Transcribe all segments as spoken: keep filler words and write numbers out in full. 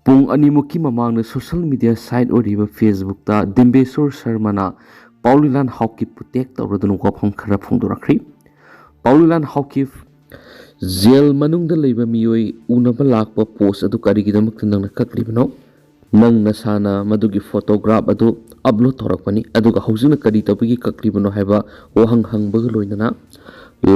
ꯄꯨꯡ ꯑꯅꯤꯃꯨꯛꯀꯤ ꯃꯃꯥꯡꯗ social media site ꯑꯣꯏꯔꯤꯕ Facebookꯇ ꯗꯤꯝꯕꯦꯁꯣꯔ ꯁꯔꯃꯅ ꯄꯥꯎꯂꯤꯂꯥꯟ ꯍꯥꯎꯀꯤꯞꯄꯨ tag ꯇꯧꯔꯗꯨꯅ ꯋꯥꯐꯝ ꯈꯔ ꯐꯣꯡꯗꯣꯔꯛꯈ꯭ꯔꯤ꯫ ꯄꯥꯎꯂꯤꯂꯥꯟ ꯍꯥꯎꯀꯤꯞ, ꯖꯦꯜ ꯃꯅꯨꯡꯗ ꯂꯩꯕ ꯃꯤꯑꯣꯏ ꯎꯅꯕ ꯂꯥꯛꯄ post ꯑꯗꯨ ꯀꯔꯤꯒꯤꯗꯃꯛꯇ ꯅꯪꯅ ꯀꯛꯂꯤꯕꯅꯣ? ꯅꯪ ꯅꯁꯥꯅ ꯃꯗꯨꯒꯤ photograph ꯑꯗꯨ upload ꯇꯧꯔꯛꯄꯅꯤ, ꯑꯗꯨꯒ ꯍꯧꯖꯤꯛꯅ ꯀꯔꯤ ꯇꯧꯕꯒꯤ ꯀꯛꯂꯤꯕꯅꯣ ꯍꯥꯏꯕ ꯋꯥꯍꯪ ꯍꯪꯕꯒ ꯂꯣꯏꯅꯅ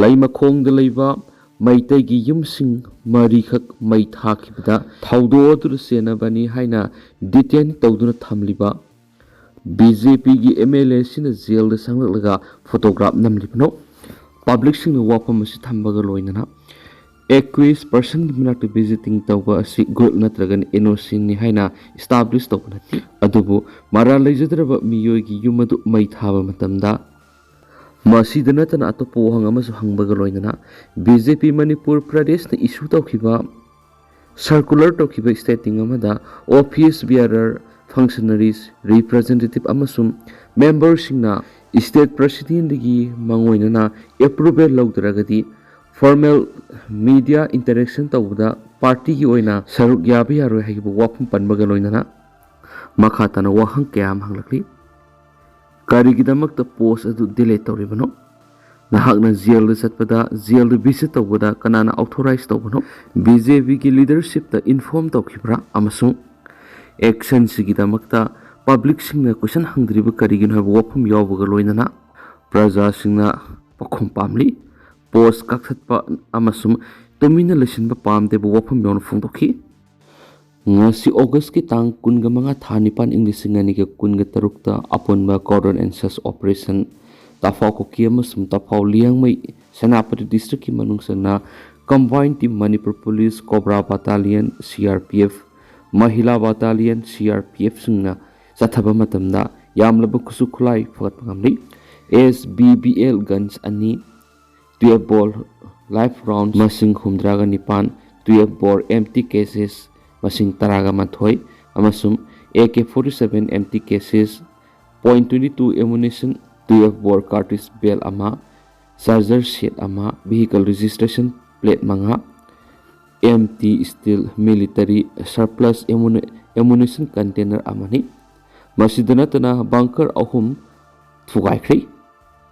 ꯂꯩꯃꯈꯣꯡꯗ ꯂꯩꯕ ꯃꯩꯇꯩꯒꯤ ꯌꯨꯝꯁꯤꯡ ꯃꯔꯤꯈꯛ ꯃꯩ ꯊꯥꯈꯤꯕꯗ ꯊꯧꯗꯣꯛ ꯑꯗꯨꯗ ꯆꯦꯟꯅꯕꯅꯤ ꯍꯥꯏꯅ detain ꯇꯧꯗꯨꯅ ꯊꯝꯂꯤꯕ BJPꯒꯤ MLAꯁꯤꯅ ꯖꯦꯜꯗ ꯆꯪꯂꯛꯂꯒ photograph ꯅꯝꯂꯤꯕꯅꯣ? Publicꯁꯤꯡꯅ ꯋꯥꯐꯝ ꯑꯁꯤ ꯊꯝꯕꯒ ꯂꯣꯏꯅꯅ accused personꯒꯤ ꯃꯅꯥꯛꯇ visiting ꯇꯧꯕ ꯑꯁꯤ guilt ꯅꯠꯇ꯭ꯔꯒꯅ innocentꯅꯤ ꯍꯥꯏꯅ establish ꯇꯧꯕ ꯅꯠꯇꯦ, ꯑꯗꯨꯕꯨ ꯃꯔꯥꯜ ꯂꯩꯖꯗ꯭ꯔꯕ ꯃꯤꯑꯣꯏꯒꯤ ꯌꯨꯝ ꯑꯗꯨ ꯃꯩ ꯊꯥꯕ ꯃꯇꯝꯗ꯫ ꯃꯁꯤꯗ ꯅꯠꯇꯅ ꯑꯇꯣꯞꯄ ꯋꯥꯍꯪ ꯑꯃꯁꯨ ꯍꯪꯕꯒ ꯂꯣꯏꯅꯅ BJP ꯃꯅꯤꯄꯨꯔ ꯄ꯭ꯔꯗꯦꯁꯅ issue ꯇꯧꯈꯤꯕ circular ꯇꯧꯈꯤꯕ stating ꯑꯃꯗ office bearer, functionaries, representative ꯑꯃꯁꯨꯡ memberꯁꯤꯡꯅ state presidentꯗꯒꯤ ꯃꯥꯡꯑꯣꯏꯅꯅ approval ꯂꯧꯗ꯭ꯔꯒꯗꯤ formal media interaction ꯇꯧꯕꯗ partyꯒꯤ ꯑꯣꯏꯅ ꯁꯔꯨꯛ ꯌꯥꯕ ꯌꯥꯔꯣꯏ ꯍꯥꯏꯈꯤꯕ ꯋꯥꯐꯝ ꯄꯟꯕꯒ ꯂꯣꯏꯅꯅ ꯃꯈꯥ ꯇꯥꯅ ꯋꯥꯍꯪ ꯀꯌꯥ ꯑꯃ ꯍꯪꯂꯛꯂꯤ꯫ ꯀꯔꯤꯒꯤꯗꯃꯛꯇ post ꯑꯗꯨ delete ꯇꯧꯔꯤꯕꯅꯣ? ꯅꯍꯥꯛꯅ ꯖꯦꯜꯗ ꯆꯠꯄꯗ, ꯖꯦꯜꯗ visit ꯇꯧꯕꯗ ꯀꯅꯥꯅ authorize ꯇꯧꯕꯅꯣ? BJPꯒꯤ leadershipꯇ inform ꯇꯧꯈꯤꯕ꯭ꯔꯥ? ꯑꯃꯁꯨꯡ actionꯁꯤꯒꯤꯗꯃꯛꯇ publicꯁꯤꯡꯅ question ꯍꯪꯗ꯭ꯔꯤꯕ ꯀꯔꯤꯒꯤꯅꯣ ꯍꯥꯏꯕ ꯋꯥꯐꯝ ꯌꯥꯎꯕꯒ ꯂꯣꯏꯅꯅ ꯄ꯭ꯔꯖꯥꯁꯤꯡꯅ ꯄꯥꯎꯈꯨꯝ ꯄꯥꯝꯂꯤ꯫ Post ꯀꯛꯊꯠꯄ ꯑꯃꯁꯨꯡ ꯇꯨꯃꯤꯟꯅ ꯂꯩꯁꯤꯟꯕ ꯄꯥꯝꯗꯦꯕ ꯋꯥꯐꯝ ꯌꯥꯎꯅ ꯐꯣꯡꯗꯣꯛꯈꯤ꯫ ꯉꯁꯤ Augustꯀꯤ ꯇꯥꯡ ꯀꯨꯟꯒ ꯃꯉꯥ, ꯊꯥ ꯅꯤꯄꯥꯟ, ꯏꯪ ꯂꯤꯁꯤꯡ ꯑꯅꯤꯒ ꯀꯨꯟꯒ ꯇꯔꯨꯛꯇ ꯑꯄꯨꯟꯕ Cordon and Search Operation ꯇꯐꯥꯎ ꯀꯨꯀꯤ ꯑꯃꯁꯨꯡ ꯇꯐꯥꯎ ꯂꯤꯌꯥꯡꯃꯩ ꯁꯦꯅꯥꯄꯇꯤ districtꯀꯤ ꯃꯅꯨꯡ ꯆꯟꯅ Combined Team Manipur Police, Cobra Battalion, CRPF, Mahila Battalion, CRPFꯁꯤꯡꯅ ꯆꯠꯊꯕ ꯃꯇꯝꯗ ꯌꯥꯝꯂꯕ ꯈꯨꯠꯁꯨ ꯈꯨꯠꯂꯥꯏ ꯐꯒꯠꯄ ꯉꯝꯂꯤ꯫ SBBL guns ꯑꯅꯤ, twelve bore live rounds ꯃꯁꯤꯡ ꯍꯨꯝꯗ꯭ꯔꯥꯒ ꯅꯤꯄꯥꯟ, twelve bore empty cases ꯃꯁꯤꯡ ꯇꯔꯥꯒ ꯃꯥꯊꯣꯏ ꯑꯃꯁꯨꯡ AK forty-seven empty cases, point twenty-two ammunition, twelve bore cartridge belt ꯑꯃ, charger set ꯑꯃ, vehicle registration plate ꯃꯉꯥ, M T steel military surplus ꯑꯦꯃꯨꯅꯤ-, ꯑꯦꯃꯨꯅꯤꯁꯟ ꯀꯟꯇꯦꯅꯔ ꯑꯃꯅꯤ꯫ ꯃꯁꯤꯗ ꯅꯠꯇꯅ ꯕꯪꯀꯔ ꯑꯍꯨꯝ ꯊꯨꯒꯥꯏꯈ꯭ꯔꯦ꯫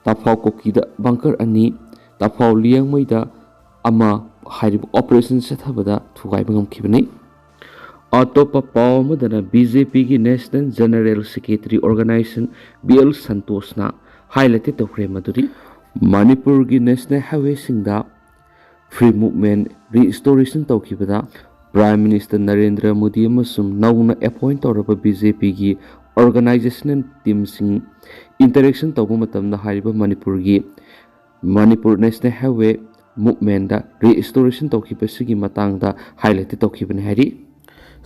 ꯇꯥꯐꯥꯎ ꯀꯣꯀꯤꯗ ꯕꯪꯀꯔ ꯑꯅꯤ, ꯇꯥꯐꯥꯎ ꯂꯤꯌꯥꯡꯃꯩꯗ ꯑꯃ ꯍꯥꯏꯔꯤꯕ ꯑꯣꯄꯔꯦꯁꯟ ꯆꯠꯊꯕꯗ ꯊꯨꯒꯥꯏꯕ ꯉꯝꯈꯤꯕꯅꯤ꯫ ꯑꯇꯣꯞꯄ ꯄꯥꯎ ꯑꯃꯗꯅ ꯕꯤ ꯖꯦ ꯄꯤꯒꯤ national general secretary organisation B L ꯁꯟꯇꯣꯁꯅ ꯍꯥꯏꯂꯥꯏꯠ ꯇꯧꯈ꯭ꯔꯦ ꯃꯗꯨꯗꯤ ꯃꯅꯤꯄꯨꯔꯒꯤ ꯅꯦꯁꯅꯦꯜ ꯍꯥꯏꯋꯦꯁꯤꯡꯗ ꯐ꯭ꯔꯤ ꯃꯨꯚꯃꯦꯟ ꯔꯤꯁꯇꯣꯔꯦꯁꯟ ꯇꯧꯈꯤꯕꯗ ꯄ꯭ꯔꯥꯏꯝ ꯃꯤꯅꯤꯁꯇꯔ ꯅꯔꯦꯟꯗ꯭ꯔ ꯃꯣꯗꯤ ꯑꯃꯁꯨꯡ ꯅꯧꯅ ꯑꯦꯄꯣꯏꯟꯠ ꯇꯧꯔꯕ ꯕꯤ ꯖꯦ ꯄꯤꯒꯤ ꯑꯣꯔꯒꯅꯥꯏꯖꯦꯁꯅꯦꯜ ꯇꯤꯝꯁꯤꯡ ꯏꯟꯇꯔꯦꯛꯁꯟ ꯇꯧꯕ ꯃꯇꯝꯗ ꯍꯥꯏꯔꯤꯕ ꯃꯅꯤꯄꯨꯔꯒꯤ ꯃꯅꯤꯄꯨꯔ ꯅꯦꯁꯅꯦꯜ ꯍꯥꯏꯋꯦ ꯃꯨꯚꯃꯦꯟꯗ ꯔꯤꯁꯇꯣꯔꯦꯁꯟ ꯇꯧꯈꯤꯕꯁꯤꯒꯤ ꯃꯇꯥꯡꯗ ꯍꯥꯏꯂꯥꯏꯠ ꯇꯧꯈꯤꯕꯅꯤ ꯍꯥꯏꯔꯤ꯫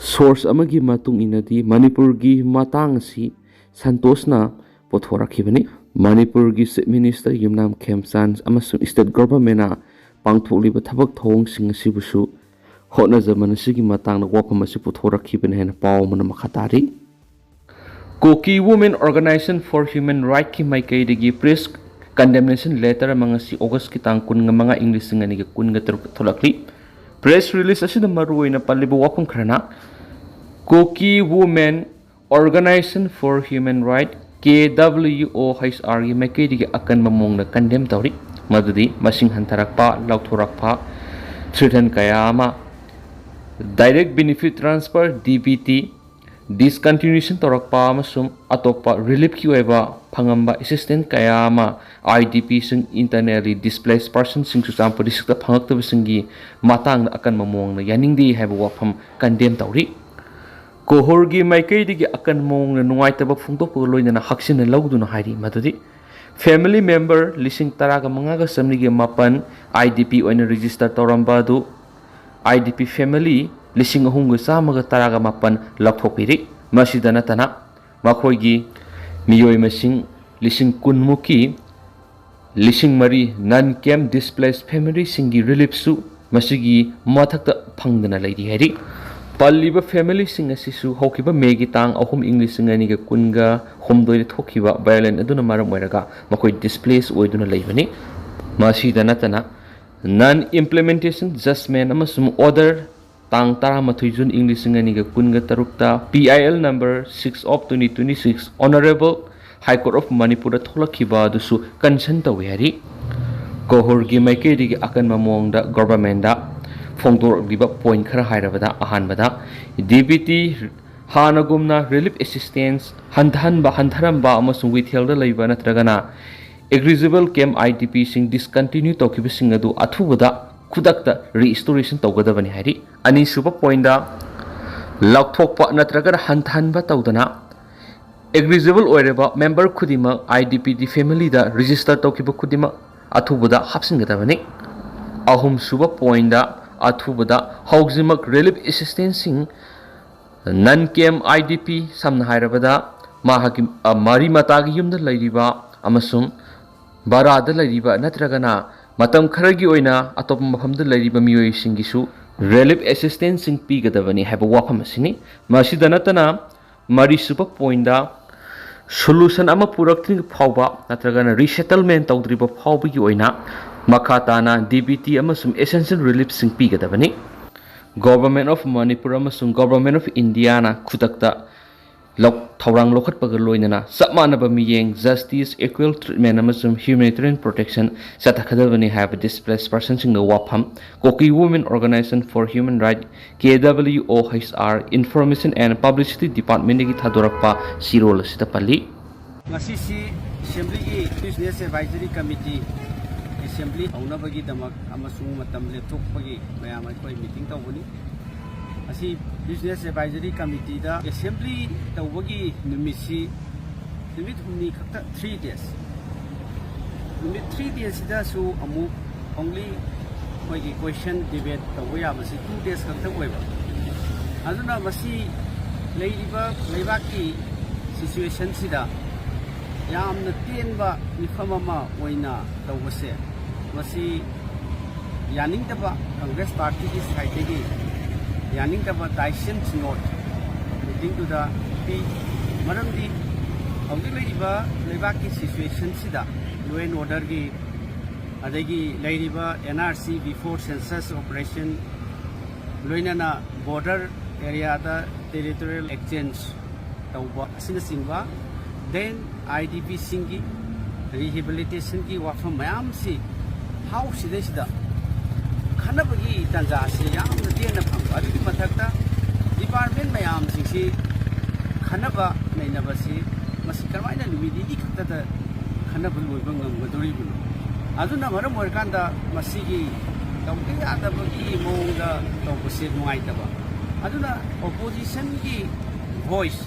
ꯁꯣꯔꯁ ꯑꯃꯒꯤ ꯃꯇꯨꯡ ꯏꯟꯅꯗꯤ ꯃꯅꯤꯄꯨꯔꯒꯤ ꯃꯇꯥꯡ ꯑꯁꯤ ꯁꯟꯇꯣꯁꯅ ꯄꯨꯊꯣꯔꯛꯈꯤꯕꯅꯤ꯫ ꯃꯅꯤꯄꯨꯔꯒꯤ ꯆꯤꯐ ꯃꯤꯅꯤꯁꯇꯔ ꯌꯨꯝꯅꯥꯝ ꯈꯦꯝꯆꯥꯟ ꯑꯃꯁꯨꯡ ꯁ꯭ꯇꯦꯠ ꯒꯣꯚꯔꯟꯃꯦꯟꯅ ꯄꯥꯡꯊꯣꯛꯂꯤꯕ ꯊꯕꯛ ꯊꯧꯑꯣꯡꯁꯤꯡ ꯑꯁꯤꯕꯨꯁꯨ ꯍꯣꯠꯅꯖꯃꯟ ꯑꯁꯤꯒꯤ ꯃꯇꯥꯡꯗ ꯋꯥꯐꯝ ꯑꯁꯤ ꯄꯨꯊꯣꯔꯛꯈꯤꯕꯅꯤ ꯍꯥꯏꯅ ꯄꯥꯎ ꯑꯃꯅ ꯃꯈꯥ ꯇꯥꯔꯤ꯫ ꯀꯨꯀꯤ ꯋꯨꯃꯦꯟ ꯑꯣꯔꯒꯅꯥꯏꯖꯦꯁꯟ ꯐꯣꯔ ꯍ꯭ꯌꯨꯃꯦꯟ ꯔꯥꯏꯠꯀꯤ ꯃꯥꯏꯀꯩꯗꯒꯤ ꯄ꯭ꯔꯦꯁ ꯀꯟꯗꯦꯝꯅꯦꯁꯟ ꯂꯦꯇꯔ ꯑꯃ ꯉꯁꯤ ꯑꯣꯒꯁꯀꯤ ꯇꯥꯡ ꯀꯨꯟꯃꯉꯥ, ꯏꯪ ꯂꯤꯁꯤꯡ ꯑꯅꯤꯒ ꯀꯨꯟꯒ ꯇꯔꯨꯛꯇ ꯊꯣꯛꯂꯛꯂꯤ꯫ ꯄ꯭ꯔꯦꯁ ꯔꯤꯂꯤꯖ ꯑꯁꯤꯗ ꯃꯔꯨꯑꯣꯏꯅ ꯄꯜꯂꯤꯕ ꯋꯥꯐꯝ ꯈꯔꯅ, Kuki women organisation for human rights, K W O H ꯑꯥꯔꯒꯤ ꯃꯥꯏꯀꯩꯗꯒꯤ ꯑꯀꯟꯕ ꯃꯑꯣꯡꯗ ꯀꯟꯗꯦꯝ ꯇꯧꯔꯤ꯫ ꯃꯗꯨꯗꯤ ꯃꯁꯤꯡ ꯍꯟꯊꯔꯛꯄ, ꯂꯧꯊꯣꯔꯛꯄ, ꯊ꯭ꯔꯦꯇꯟ ꯀꯌꯥ ꯑꯃ, direct benefit transfer, D B T, discontinuation ꯇꯧꯔꯛꯄ ꯑꯃꯁꯨꯡ ꯑꯇꯣꯞꯄ ꯔꯤꯂꯤꯐꯀꯤ ꯑꯣꯏꯕ ꯐꯪꯉꯝꯕ ꯑꯦꯁꯤꯁꯇꯦꯟꯁ ꯀꯌꯥ ꯑꯃ ꯑꯥꯏ ꯗꯤ ꯄꯤꯁꯤꯡ, ꯏꯟꯇꯔꯅꯦꯜꯂꯤ ꯗꯤꯁꯄ꯭ꯂꯦꯁ ꯄꯔꯁꯟꯁꯤꯡ ꯆꯨꯔꯆꯥꯟꯄꯨꯔ ꯗꯤꯁꯇ꯭ꯔꯤꯛꯇ ꯐꯪꯉꯛꯇꯕꯁꯤꯡꯒꯤ ꯃꯇꯥꯡꯗ ꯑꯀꯟꯕ ꯃꯑꯣꯡꯗ ꯌꯥꯅꯤꯡꯗꯦ ꯍꯥꯏꯕ ꯋꯥꯐꯝ ꯀꯟꯗꯦꯝ ꯇꯧꯔꯤ꯫ ꯀꯣꯍꯣꯔꯒꯤ ꯃꯥꯏꯀꯩꯗꯒꯤ ꯑꯀꯟꯕ ꯃꯑꯣꯡꯗ ꯅꯨꯡꯉꯥꯏꯇꯕ ꯐꯣꯡꯗꯣꯛꯄꯒ ꯂꯣꯏꯅꯅ ꯍꯛꯆꯤꯟꯅ ꯂꯧꯗꯨꯅ ꯍꯥꯏꯔꯤ ꯃꯗꯨꯗꯤ ꯐꯦꯃꯤꯂꯤ ꯃꯦꯝꯕꯔ ꯂꯤꯁꯤꯡ ꯇꯔꯥꯒ ꯃꯉꯥꯒ ꯆꯥꯃꯔꯤꯒ ꯃꯥꯄꯟ ꯑꯥꯏ ꯗꯤ ꯄꯤ ꯑꯣꯏꯅ ꯔꯦꯖꯤꯁꯇꯔ ꯇꯧꯔꯝꯕ ꯑꯗꯨ ꯑꯥꯏ ꯗꯤ ꯄꯤ ꯐꯦꯃꯤꯂꯤ ꯂꯤꯁꯤꯡ ꯑꯍꯨꯝꯒ ꯆꯥꯝꯃꯒ ꯇꯔꯥꯒ ꯃꯥꯄꯟ ꯂꯧꯊꯣꯛꯄꯤꯔꯤ꯫ ꯃꯁꯤꯗ ꯅꯠꯇꯅ ꯃꯈꯣꯏꯒꯤ ꯃꯤꯑꯣꯏ ꯃꯁꯤꯡ ꯂꯤꯁꯤꯡ ꯀꯨꯟꯃꯨꯛꯀꯤ ꯂꯤꯁꯤꯡ ꯃꯔꯤ ꯅꯟ ꯀꯦꯝꯞ ꯗꯤꯁꯄ꯭ꯂꯦꯁ ꯐꯦꯃꯤꯂꯤꯁꯤꯡꯒꯤ ꯔꯤꯂꯤꯐꯁꯨ ꯃꯁꯤꯒꯤ ꯃꯊꯛꯇ ꯐꯪꯗꯅ ꯂꯩꯔꯤ ꯍꯥꯏꯔꯤ꯫ ꯄꯜꯂꯤꯕ ꯐꯦꯃꯤꯂꯤꯁꯤꯡ ꯑꯁꯤꯁꯨ ꯍꯧꯈꯤꯕ ꯃꯦꯒꯤ ꯇꯥꯡ ꯑꯍꯨꯝ, ꯏꯪ ꯂꯤꯁꯤꯡ ꯑꯅꯤꯒ ꯀꯨꯟꯒ ꯍꯨꯝꯗꯣꯏꯗ ꯊꯣꯛꯈꯤꯕ ꯚꯥꯏꯑꯣꯂꯦꯟ ꯑꯗꯨꯅ ꯃꯔꯝ ꯑꯣꯏꯔꯒ ꯃꯈꯣꯏ ꯗꯤꯁꯄ꯭ꯂꯦꯁ ꯑꯣꯏꯗꯨꯅ ꯂꯩꯕꯅꯤ꯫ ꯃꯁꯤꯗ ꯅꯠꯇꯅ Non implementation judgment ꯑꯃꯁꯨꯡ order ꯇꯥꯡ ꯇꯔꯥꯃꯥꯊꯣꯏ ꯖꯨꯟ ꯏꯪ ꯂꯤꯁꯤꯡ ꯑꯅꯤꯒ ꯀꯨꯟꯒ ꯇꯔꯨꯛꯇ P I L number six of twenty twenty six, Honorable High Court of Manipur ꯗ ꯊꯣꯛꯂꯛꯈꯤꯕ ꯑꯗꯨꯁꯨ concern ꯇꯧꯏ ꯍꯥꯏꯔꯤ꯫ ꯀꯣꯍꯨꯔꯒꯤ ꯃꯥꯏꯀꯩꯗꯒꯤ ꯑꯀꯟꯕ ꯃꯑꯣꯡꯗ government ꯗ ꯐꯣꯡꯗꯣꯔꯛꯂꯤꯕ point ꯈꯔ ꯍꯥꯏꯔꯕꯗ, ꯑꯍꯥꯟꯕꯗ, D B T ꯍꯥꯟꯅꯒꯨꯝꯅ relief assistance ꯍꯟꯊꯍꯟꯕ, ꯍꯟꯊꯔꯝꯕ ꯑꯃꯁꯨꯡ ꯋꯤꯊꯦꯜꯗ ꯂꯩꯕ ꯅꯠꯇ꯭ꯔꯒꯅ eligible camp I D P ꯁꯤꯡ discontinue ꯇꯧꯈꯤꯕꯁꯤꯡ ꯑꯗꯨ ꯑꯊꯨꯕꯗ ꯈꯨꯗꯛꯇ restoration ꯇꯧꯒꯗꯕꯅꯤ ꯍꯥꯏꯔꯤ꯫ ꯑꯅꯤꯁꯨꯕ point ꯗ, ꯂꯧꯊꯣꯛꯄ ꯅꯠꯇ꯭ꯔꯒꯅ ꯍꯟꯊꯍꯟꯕ ꯇꯧꯗꯅ eligible ꯑꯣꯏꯔꯕ member ꯈꯨꯗꯤꯡꯃꯛ I D P the family the register ꯇꯧꯈꯤꯕ ꯈꯨꯗꯤꯡꯃꯛ ꯑꯊꯨꯕꯗ ꯍꯥꯞꯆꯤꯟꯒꯗꯕꯅꯤ꯫ ꯑꯍꯨꯝꯁꯨꯕ point ꯗ, ꯑꯊꯨꯕꯗ ꯍꯧꯖꯤꯛꯃꯛ relief assistance ꯁꯤꯡ non camp I D P, ꯁꯝꯅ ꯍꯥꯏꯔꯕꯗ ꯃꯍꯥꯛꯀꯤ, ꯑ, ꯃꯔꯤ ꯃꯇꯥꯒꯤ ꯌꯨꯝꯗ ꯂꯩꯔꯤꯕ ꯑꯃꯁꯨꯡ ꯚꯔꯥꯗ ꯂꯩꯔꯤꯕ ꯅꯠꯇ꯭ꯔꯒꯅ ꯃꯇꯝ ꯈꯔꯒꯤ ꯑꯣꯏꯅ ꯑꯇꯣꯞꯄ ꯃꯐꯝꯗ ꯂꯩꯔꯤꯕ ꯃꯤꯑꯣꯏꯁꯤꯡꯒꯤꯁꯨ relief assistance ꯁꯤꯡ ꯄꯤꯒꯗꯕꯅꯤ ꯍꯥꯏꯕ ꯋꯥꯐꯝ ꯑꯁꯤꯅꯤ꯫ ꯃꯁꯤꯗ ꯅꯠꯇꯅ, ꯃꯔꯤꯁꯨꯕ point ꯗ, solution ꯑꯃ ꯄꯨꯔꯛꯇ꯭ꯔꯤꯕ ꯐꯥꯎꯕ ꯅꯠꯇ꯭ꯔꯒꯅ resettlement ꯇꯧꯗ꯭ꯔꯤꯕ ꯐꯥꯎꯕꯒꯤ ꯑꯣꯏꯅ ꯃꯈꯥ ꯇꯥꯅ D B T ꯑꯃꯁꯨꯡ essential relief ꯁꯤꯡ ꯄꯤꯒꯗꯕꯅꯤ꯫ Government of Manipur ꯑꯃꯁꯨꯡ Government of India ꯅ ꯈꯨꯗꯛꯇ ꯂꯧ-, ꯊꯧꯔꯥꯡ ꯂꯧꯈꯠꯄꯒ ꯂꯣꯏꯅꯅ ꯆꯞ ꯃꯥꯟꯅꯕ ꯃꯤꯠꯌꯦꯡ, justice, equal treatment ꯑꯃꯁꯨꯡ humanitarian protection ꯆꯠꯊꯒꯗꯕꯅꯤ ꯍꯥꯏꯕ displaced person ꯁꯤꯡꯗ ꯋꯥꯐꯝ Kuki Women Organization for Human Rights, K W O H R, Information and Publicity Department ꯇꯒꯤ ꯊꯥꯗꯣꯔꯛꯄ ꯆꯦꯔꯣꯜ ꯑꯁꯤꯗ ꯄꯜꯂꯤ꯫ ꯉꯁꯤꯁꯤ Assembly ꯒꯤ Business Advisory Committee Assembly ꯇꯧꯅꯕꯒꯤꯗꯃꯛ ꯑꯃꯁꯨꯡ ꯃꯇꯝ ꯂꯦꯞꯊꯣꯛꯄꯒꯤ ꯃꯌꯥꯝ ꯑꯩꯈꯣꯏ meeting ꯇꯧꯕꯅꯤ꯫ ꯑꯁꯤ Business Advisory Committee ꯗ Assembly ꯇꯧꯕꯒꯤ ꯅꯨꯃꯤꯠꯁꯤ ꯅꯨꯃꯤꯠ ꯍꯨꯝꯅꯤ ꯈꯛꯇ, three days꯫ ꯅꯨꯃꯤꯠ three days ꯁꯤꯗꯁꯨ ꯑꯃꯨꯛ only ꯑꯩꯈꯣꯏꯒꯤ question debate ꯇꯧꯕ ꯌꯥꯕꯁꯤ two days ꯈꯛꯇ ꯑꯣꯏꯕ꯫ ꯑꯗꯨꯅ ꯃꯁꯤ ꯂꯩꯔꯤꯕ ꯂꯩꯕꯥꯛꯀꯤ situation ꯁꯤꯗ ꯌꯥꯝꯅ ꯇꯦꯟꯕ ꯃꯤꯐꯝ ꯑꯃ ꯑꯣꯏꯅ ꯇꯧꯕꯁꯦ, ꯃꯁꯤ ꯌꯥꯅꯤꯡꯗꯕ, Congress Party ꯒꯤ side ꯇꯒꯤ ꯌꯥꯅꯤꯡꯗꯕ dissent note meeting ꯗꯨꯗ ꯄꯤ꯫ ꯃꯔꯝꯗꯤ ꯍꯧꯖꯤꯛ ꯂꯩꯔꯤꯕ ꯂꯩꯕꯥꯛꯀꯤ situation ꯁꯤꯗ law and order ꯒꯤ ꯑꯗꯒꯤ ꯂꯩꯔꯤꯕ N R C before census operation, ꯂꯣꯏꯅꯅ border areaꯗ territorial exchange ꯇꯧꯕ ꯑꯁꯤꯅꯆꯤꯡꯕ, then IDPꯁꯤꯡꯒꯤ rehabilitationꯒꯤ ꯋꯥꯐꯝ ꯃꯌꯥꯝꯁꯤ ꯍꯥꯎꯁꯁꯤꯗꯩꯁꯤꯗ ꯈꯟꯅꯕꯒꯤ ꯇꯥꯟꯖꯥ ꯑꯁꯤ ꯌꯥꯝꯅ ꯇꯦꯟꯅ ꯐꯪꯕ꯫ ꯑꯗꯨꯒꯤ ꯃꯊꯛꯇ department ꯃꯌꯥꯝꯁꯤꯡꯁꯤ ꯈꯟꯅꯕ ꯅꯩꯅꯕꯁꯤ ꯃꯁꯤ ꯀꯔꯝꯍꯥꯏꯅ ꯅꯨꯃꯤꯠ ꯅꯤꯅꯤ ꯈꯛꯇꯗ ꯈꯟꯅꯕ ꯂꯣꯏꯕ ꯉꯝꯒꯗꯧꯔꯤꯕꯅꯣ? ꯑꯗꯨꯅ ꯃꯔꯝ ꯑꯣꯏꯔꯀꯥꯟꯗ ꯃꯁꯤꯒꯤ ꯇꯧꯗ ꯌꯥꯗꯕꯒꯤ ꯃꯑꯣꯡꯗ ꯇꯧꯕꯁꯦ ꯅꯨꯡꯉꯥꯏꯇꯕ꯫ ꯑꯗꯨꯅ oppositionꯒꯤ voice